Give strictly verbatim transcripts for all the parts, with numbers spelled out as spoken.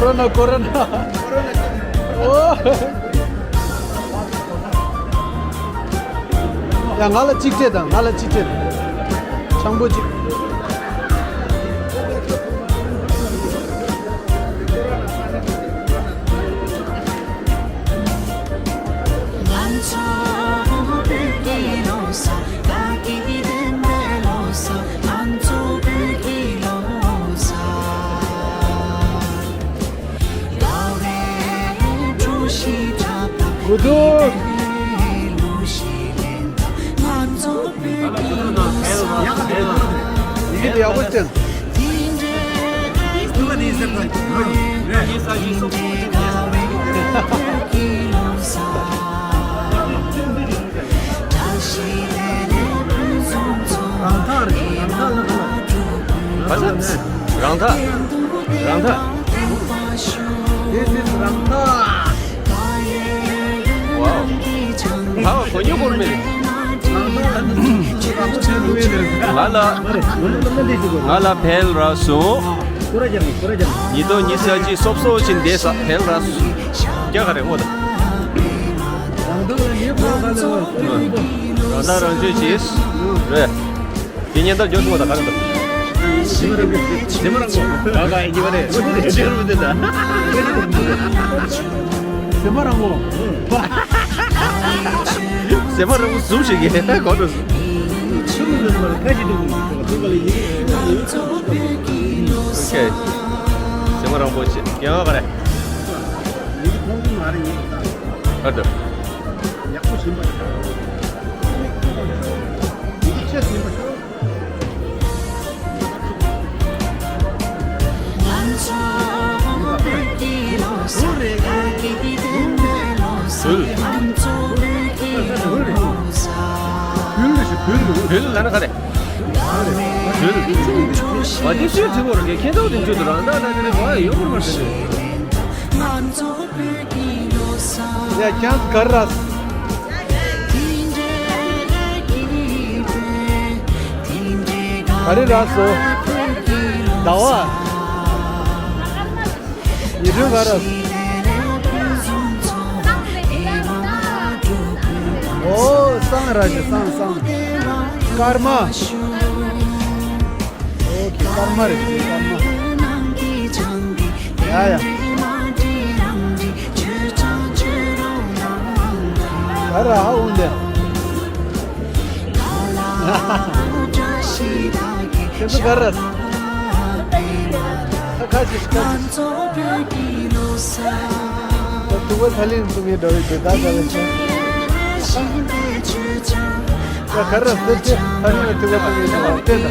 ཁོ་རོ་ན་ཁོ་རོ་ན། ཨོ། ཡ་ང་ལ་གཅིག་སྤྲད་དང་། ང་ལ་གཅིག་སྤྲད་དང་། ཆང་བུ་གཅིག་གུ་དུ། ཡིན་གྱི་ཡག་པོ་བསྟན། རང་ཐག་རེད། རང་ཐག་ལ་ཁ། རང་ཐག་རང་ཐག This is རང་ཐག Wow. ཧ་གོ་ཉོ་གོར་མེད། ང་ལ་ང་ལ་ཕེལ་ར་སོང་། ཉིས་སྟོང་ཉི་ཤུ་རྩ་གཅིག་སོབ་སོ་ཅིན་དེ་ས་ཕེལ་ར་སོང་། རྒྱ་ག་རེ་ངོ་ད། རང་ཐག་རང་གཅོད་བྱས། རེད། དེ་ཉན་ལྟར་འཇོག་ཐུབ་པ་དང་ག་རེ་འདུག་ཟེ་མ་རང་གོ། ཟེ་མ་རང་གོ། ག་ག་ཡིན་གྱི་མ་རེད། ཟེ་མ་རང་གོ་དེ་ད། ཟེ་མ་རང་གོ། ཟེ་མ་རང་གོ་ཟུམ་ཞིག་གི་གོ་འགྲོ་སོང་། ཁ་ཅིག་འདུག་ཨོ་ཁེ། ཟེ་མ་རང་གོ་ཅི་ཡང་ག་རེ། ཡིག་མཐོང་གི་མ་རེད། ཡིག་ད། ཨ་ད། ཡག་པོ་ཟིན་པ་ཡིན། ཡིག་ཆ་ཟིན་པ་ཤོག་བུལ། བུལ་ལ་ན་ག་རེ། བུལ། བ་དེ་ཤོད་དྲི་བོར་གེ་ཁྱེད་ཚོ་དེ་འཇུ་དུ་རང་ད་ན་དེ་རེ་བ་ཡོང་བར་མ་ཟེར་ནས། ཡ་ཁྱེད་ག་རེ་ར། ག་རེ་ར་སོ། ཟླ་བ། ཉི་སྒྲོན་ག་རེ་ར། ཨོ་སང་ར་ཞིག་སང་སང་། སྐར་མ། ཨོ་ཁྱེད་སྐར་མ་རེད། ཁྱེད་སྐར་མ། ཡ་ཡ། ག་ར་ཧ་འོང་དེ། ཁྱེད་ཚོ་ག་ར། ཁ་ཁ་ཤིག་ཁ་ཤིག་ད་ཐུག་པ་ཐ་ལིང་ཐུག་གི་འགྲོ་བའི་དེ་ད་ད་ལ་ཆེ། ད་ག་ར་སོ་ཆེ་ཐ་ལིང་ལ་ཐུག་པ་ཐུག་གི་འགྲོ་བ་བལྟས་ད།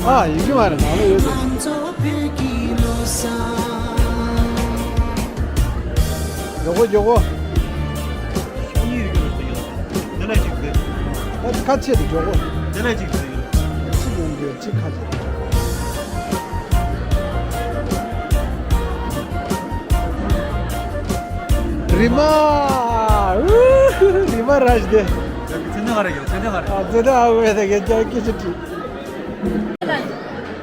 ཨ་ཡིན་གྱི་མ་རེད། ནང་ལ་ཡོད་དེ། མགྱོགས་པོ་མགྱོགས་པོ། འདི་ལ་གཅིག་འདི། ཨ་ཁ་ཆེ་དེ་མགྱོགས་པོ། འདི་ལ་གཅིག་འདི། གཅིག་ཡོང་རྒྱུ་གཅིག་ཁ་ཆེ། རི་མ། རི་མ་ར་ཞིག་དེ། ཚེ་འདི་ག་རེ་ཡོད། ཚེ་འདི་ག་རེ། ཨ་ཚེ་འདི་ཨ་བས་དེ་ག་ཅག་སྐད་ཆ་དྲིས།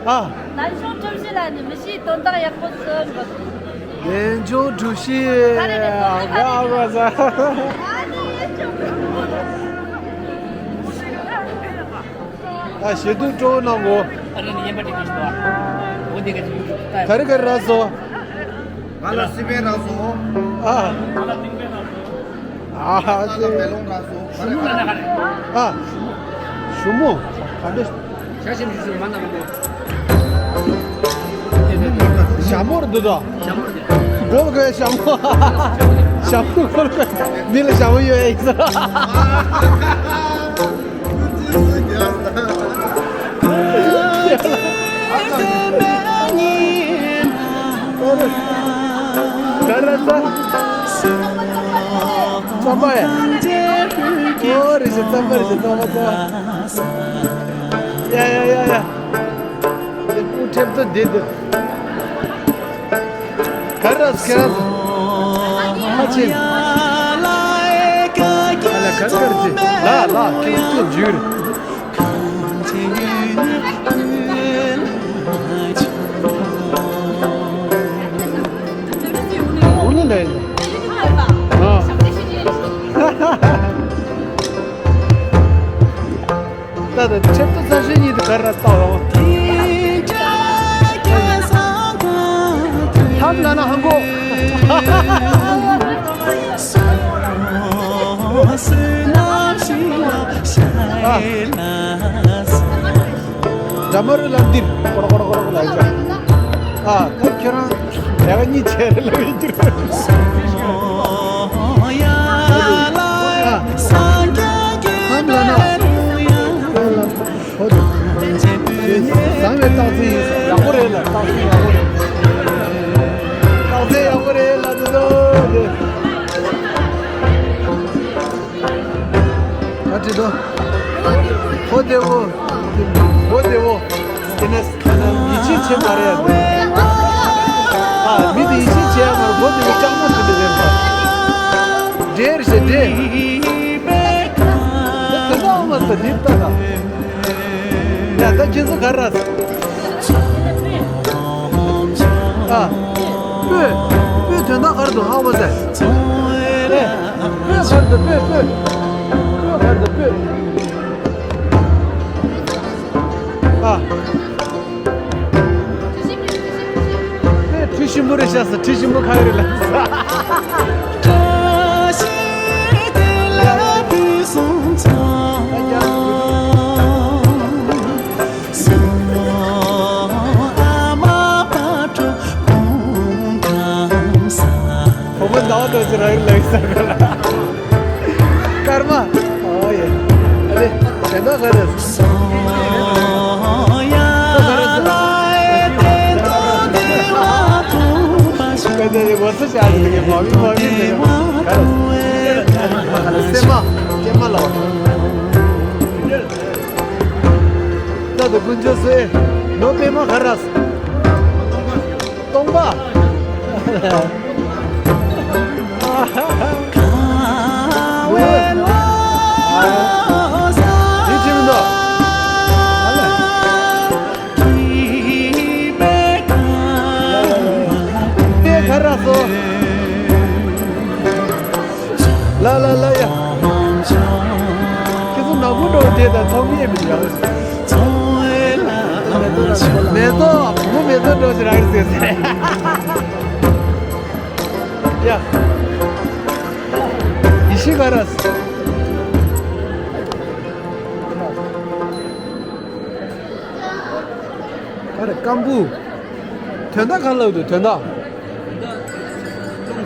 ཨ། ལན་ཆུང་གྲུ་བཞི་ལ་ནི་མི་ཤེས། དོན་དག་ཡག་པོ་བཟོ་འགྲོ། ལན་ཆུང་གྲུ་བཞི། ཨ་ཨ་ཨ། ཨ་ཞེ་དུ་སྤྲོ་གནང་གོ། ཨ་རེ་ནི་ཡན་པ་ཏི་ཀི་ཤི་དོ། འོ་དེ་ག་ཅི་ད། ག་རེ་ག་རེ་རག་སོ། ང་ལ་སི་པན་རག་སོང་། ཨ། ང་ལ་ཏིང་པན་རག་སོང་། ཨ་ང་ལ་མེ་ལོང་རག་སོང་། ཞུ་མོ་ན་ག་རེ། ཨ། ཞུ་མོ། ག་འདྲ། ཤ་ཞིམ་ཞིག་ཞུ་མ་ན་མ་གོ། ཞྭ་མོར་འདུག་དོ། ཞྭ་མོར་འདུག་སྒོར་དགོས་ཞྭ་མོ། ཞྭ་མོ་སྒོར་དགོས། མི་ལ་ཞྭ་མོ་ཡོད་ཨེ་ཟེར། ག་རེ་ཟ། རྩམ་པ་ཡ། ཨོ་རེད་ཤག་རྩམ་པ་རེད་ཤག་རྩམ་པ་རྩམ་པ། ཡ་ཡ་ཡ་ཡ། དེ་སྤུ་ཁྲེབ་ཏུ་བསྡད་དེ། ག་རེ་ར་ཁྱེད་རང་ཚོ། ཧ་ཅིང་། ཨ་ལ་ གར་གར་ཅི། ལ་ལ་ཁྱེད་ཚོ་འཇུར། འུ་ལ་ལས། ཨ། ད་ད་ཆེད་དུ་ས་ཞིང་ཉིད་དུ་གར་ར་ལྟ་བ། ཐབས་ལ་ན་ཧང་གོ། ཨ། འདྲ་མ་རུ་ལ་འདིར་ཀོ་ར་ཀོ་ར་ཀོ་ར་ལ་ཡིན་ཅག་ཨ། ད་ཁྱོད་རང་ལས་ཀ་གཉིས་བྱས་རེད་ལབ་ཡིན་གྱི་རེད། ཨ། ཧམ་ལ་ན། ཧོ་དེ། བཟང་བའི་རྟགས་མཚན་ཡིན། ཡག་པོ་རེད་ལ། རྟགས་མཚན་ཡག་པོ་རེད། རྟགས་མཚན་ཡག་པོ་རེད་ལ་དེ་ཚོ་དེ། ཨ་ཅི་དོ། ཧོ་དེ་བོ། ཧོ་དེ་བོ། དེ་ནས་ཡིད་ཆེས་བྱེད་མ་རེད་ཡ། ཨ། མི་དེ་ཡིད་ཆེས་བྱེད་ཡ་མ་རེད། ཧོ་དེ་བོ་ལྕགས་མོ་དེ་འདྲ་རེད་པ། འདྲེར་ཞེ་འདྲེ། དེ་ལྟ་བ་མ་ཟད་འདི་ལྟ་ད། ཡ་ད་ཁྱེད་ཚོ་ག་རེ་ར། ཨ། སྤོས། སྤོས་དོན་དག་ག་རེ་འདུག་ཧ་གོ་ས། ཨེ། སྤོས་ག་རེ་འདུག་སྤོས་སྤོས། སྤོས་ག་རེ་འདུག་སྤོས། ཨ། སྤོས་དྲི་ཞིམ་པོ་རེད་ཤག་ཟེར། དྲི་ཞིམ་པོ་ག་རེ་རེད་ལབ་ས། ཁོ་མོ་ཟླ་བ་ཏོག་ཙི་རག་ལགས་ས་ག་ལ། སྐར་མ། ཨོ་ཡེ། ཨ་ལེ། དེ་འདྲ་ག་རེ། སྐད་ཆ་དེ་ངོ་ཚ་བྱ་ཟེར་གི། མ་མི་མ་མི་ཟེར་གི། ག་རེ། སེམས་མ། སྐྱེས་མ་ལ། ད་དུ་དཀོན་མཆོག་གསོལ། ནོར་པད་མ་ག་རེ། སྟོང་པ། དེ་ཅི་མི་འདུག་དེ་ག་རེ་སོ། ལ་ལ་ལ་ཡ། ཁྱེད་ཚོ་ནག་པོ་འགྲོ་དེ་དང་ཚོགས་མི་ཡེ་མི་འདུག་ཡ། མེ་ཏོག་བུ་མོ་མེ་ཏོག་འགྲོ་ཞིག་རག་ཟེར་ཟེར། ཡ། ཡེ་ཤེས་ག་རེ། ག་རེ་སྐམ་པོ། དོན་དག་ག་ལབ་འདུག་དོན་དག་ཨ།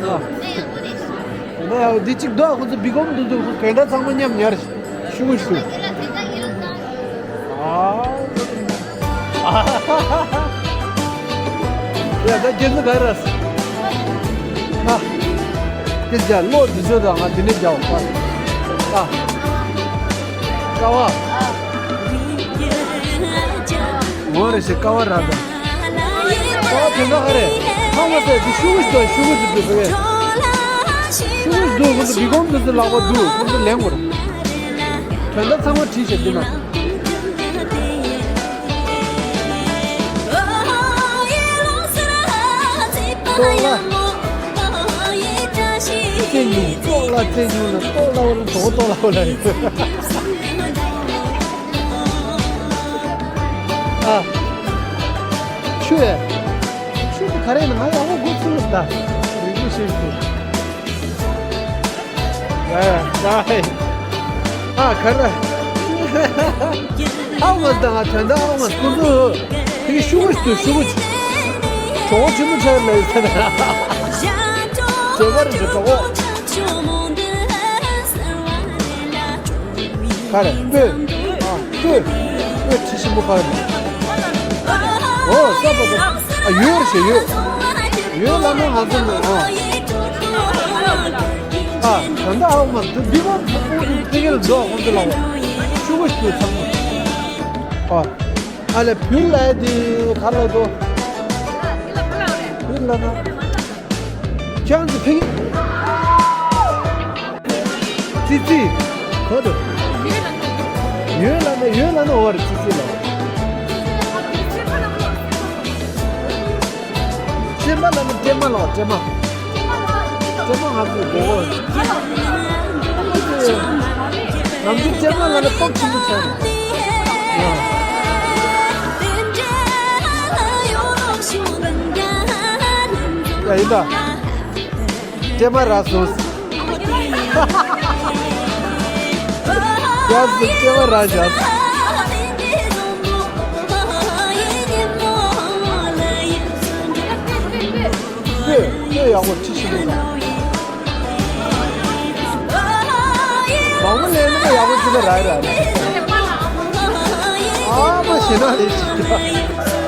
དོན་དག་ཡག་འདི་གཅིག་འདུག་ཁོ་ཚོ་བི་ཀོམ་འདུག་འདུག་དོན་དག་ཚང་མ་མཉམ་ཉར་ཤུ་ཤུ། ཨ། ཡ་ད་ཁྱེད་ཚོ་ག་རེ། ཨ། དེ་རྒྱ་ལོ་འདི་ཚོ་དང་ང་འདི་ནས་རྒྱ་བ། ཨ། ཀ་བ། ངོ་རེ་ཞིག་ཀ་བ་ར་ད། ཀ་བ་དེ་འདྲ་ག་རེ། ཧ་མ་སེ་དེ་ཤུ་གུ་ཞིག་དང་ཤུ་གུ་ཞིག་དུ་ཟེར་བས། ཤུ་གུ་ཞིག་དུ་ཁོ་ཚོ་བི་ཀོམ་དུ་ཚོ་ལག་པ་འདུག་ཁོ་ཚོ་ལེན་དགོས་རེད། དོན་དག་ཚང་མ་བྲིས་བྱས་འདི་ན། ཏོག་ལ། རྩེ་ཉུང་ཏོག་ལ་རྩེ་ཉུང་ལ་ཏོག་ལ་བ་ལ་དོག་ཏོག་ལ་བ་ལ་རེད། ཨ། ཆུ་ཡ། ཆུ་དེ་ག་རེ་ཡིན་ན་ང་ཡག་པོ་འགོ་ཚུགས་ད། རིག་པོ་ཤེས་ཤིག་ཨ། ཨ། ག་རེ། ཨ་མ་ད་ང་དོན་དག་ཨ་མ་ཀུན་ཏུ། དེ་གི་ཤུ་གུ་ཞིག་ཏུ་ཤུ་གུ་ཅིག་གྲོགས་ཆེན་པོ་ཆགས་ལ་ཡོད་ས་ན། བྱེད་པ་རེད་གྲོགས། ག་རེ། སྤོས། ཨ། སྤོས། སྤོས་དྲི་ཞིམ་པོ་ག་རེ། ཨོ་ས་པ་ད། ཨ། ཡོད་རེད་ཞེས་ཡོད། ཡོད་ལ་ནོ་ང་ཚོ་ནོ། ཨ། ཨ། ད་ལྟ་ཨ་མ་དུ་འདི་གོ་ཚོ་ཀུན་ཏུ་དེ་གེ་ལ་འགྲོ་ཁོང་ཚོ་ལ་བ། ཤུ་གུ་ཞིག་ཚང་མ། ཨ། ཨ་ལེ་བུ་ལ་དེ་ག་ལ་དོ། བུ་ལ་ན། ཁྱོད་ཚོ་ཕིག་ཙི་ཙི། ཐོ་དུ། ཡོད་ལ་ནི་ཡོད་ལ་ནི་འོ་རེ་ཙི་ཙི་ལ། སྤྲེལ་མ་ལ་ནི་སྤྲེལ་མ་ལ་སྤྲེལ་མ། སྤྲེལ་མ་ང་ཚོའི་མགོ་བོ། ང་ཚོའི་སྤྲེལ་མ་ལ་ནི་སྟོབས་ཆེན་པོ་ཆགས་ཡ། ཡིན་ད། སྤྲེལ་མ་རག་སོང་། ཡ་སུ་སྤྲེལ་མ་རག་བཞག་སོང་། ཁྱོད་ཁྱོད་ཡག་པོ་ཁྲིད་ཤི་འདུག་ད། མང་པོ་ལས་ནི་ཡག་པོ་ཅི་ལ་རག་རག་ཨ་མ་ཞེ་ན་རེ་ཞིག